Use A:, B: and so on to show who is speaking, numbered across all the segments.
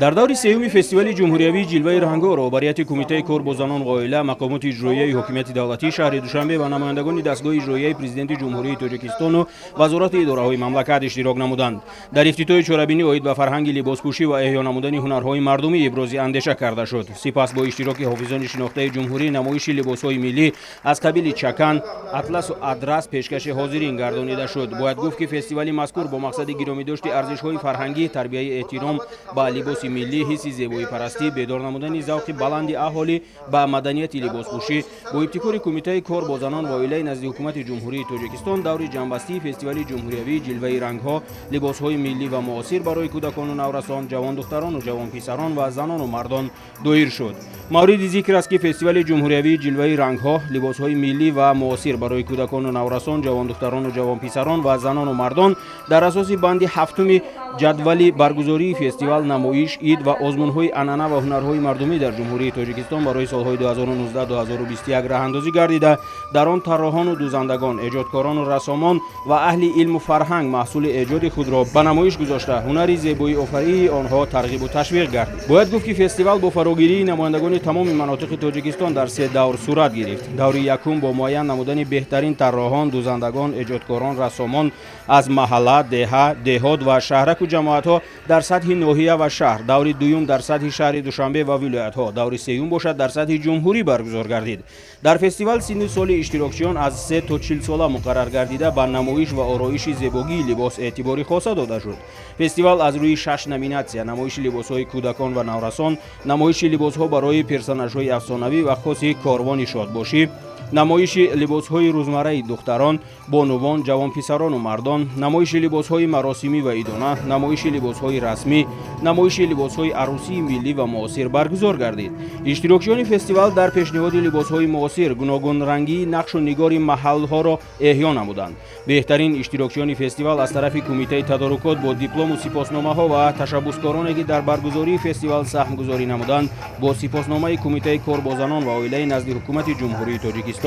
A: Дар даври сеюми фестивали ҷумҳуриявии «Ҷилваи рангҳо» роҳбарияти Кумитаи кор бо занон ва оила, мақомоти иҷроияи ҳокимияти давлатии шаҳри Душанбе ва намояндагони дастгоҳи иҷроияи Президенти Ҷумҳурии Тоҷикистону вазорату идораҳои мамлакат иштирок намуданд. Дар ифтитоҳи чорабинӣ оид ба фарҳанги либоспӯшӣ ва эҳё намудани ҳунарҳои мардумӣ ибрози андеша карда шуд. Сипас бо иштироки ҳофизони шинохтаи ҷумҳурӣ намоиши либосҳои миллӣ аз қабили чакан, атласу адрас пешкаши ҳозирин гардонида шуд. Бояд гуфт, ки фестивали мазкур бо мақсади гиромӣ дошти арзишҳои фарҳангӣ, тарбияи эҳтиром ба либоси миллӣ, ҳисси зебоипарастӣ, бедор намудани завқи баланди аҳолӣ ба маданияти либоспӯшӣ бо ибтикори Кумитаи кор бо занон ва оилаи назди Ҳукумати Ҷумҳурии Тоҷикистон даври ҷамъбастии фестивали ҷумҳуриявии «Ҷилваи рангҳо: либосҳои миллӣ ва муосир барои кӯдакону наврасон, ҷавондухтарону ҷавонписарон ва занону мардон» доир шуд. Мавриди зикр аст, ки фестивали ҷумҳуриявии «Ҷилваи рангҳо: либосҳои миллӣ ва муосир барои кӯдакону наврасон, ҷавондухтарону ҷавонписарон ва занону мардон» дар асоси банди ҳафтуми ҷадвали баргузории фестивал «Намоиш, ид ва озмунҳои анъана ва ҳунарҳои мардумӣ дар Ҷумҳурии Тоҷикистон барои солҳои 2019-2021» роҳандозӣ гардида, дар он тарроҳону дӯзандагон, эҷодкорону рассомон ва аҳли илму фарҳанг маҳсули эҷоди худро ба намоиш гузошта, ҳунари зебоиофарии онҳо тарғибу ташвиқ гардид. Бояд гуфт, ки фестивал бо фарогирии намояндагони тамоми манотиқи Тоҷикистон дар се давр сурат гирифт. Даври якум бо муайян намудани беҳтарин тарроҳон, дӯзандагон, эҷодкорон, рассомон аз маҳалла, деҳа, деҳот ва шаҳраку ҷамоатҳо дар сатҳи ноҳия ва шаҳр, даври дуюм дар сатҳи шаҳри Душанбе ва вилоятҳо, даври сеюм бошад, дар сатҳи ҷумҳурӣ баргузор гардид. Дар фестивал синну соли иштирокчиён аз 3 то 40 сола муқаррар гардида, ба намоиш ва ороиши зебогии либос эътибори хоса дода шуд. Фестивал аз рӯи шаш номинатсия: намоиши либосҳои кӯдакон ва наврасон, намоиши либосҳо барои персонажҳои афсонавӣ ва хоси корвони шодбошӣ, намоиши либосҳои рӯзмарраи духтарон, бонувон, ҷавонписарону мардон, намоиши либосҳои маросимӣ ва идона, намоиши либосҳои расмӣ, намоиши либосҳои арӯсии миллӣ ва муосир баргузор гардид. Иштирокчиёни фестивал дар пешниҳоди либосҳои муосир гуногунрангии нақшу нигори маҳалҳоро эҳё намуданд. Беҳтарин иштирокчиёни фестивал аз тарафи Кумитаи тадорукот бо диплому сипосномаҳо ва ташаббускороне, ки дар баргузории фестивал саҳмгузорӣ намуданд, бо сипосномаи Кумитаи кор бо занон ва оилаи назди Ҳукумати Ҷумҳурии Тоҷикистон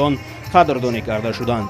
A: қадрдонӣ карда шуданд.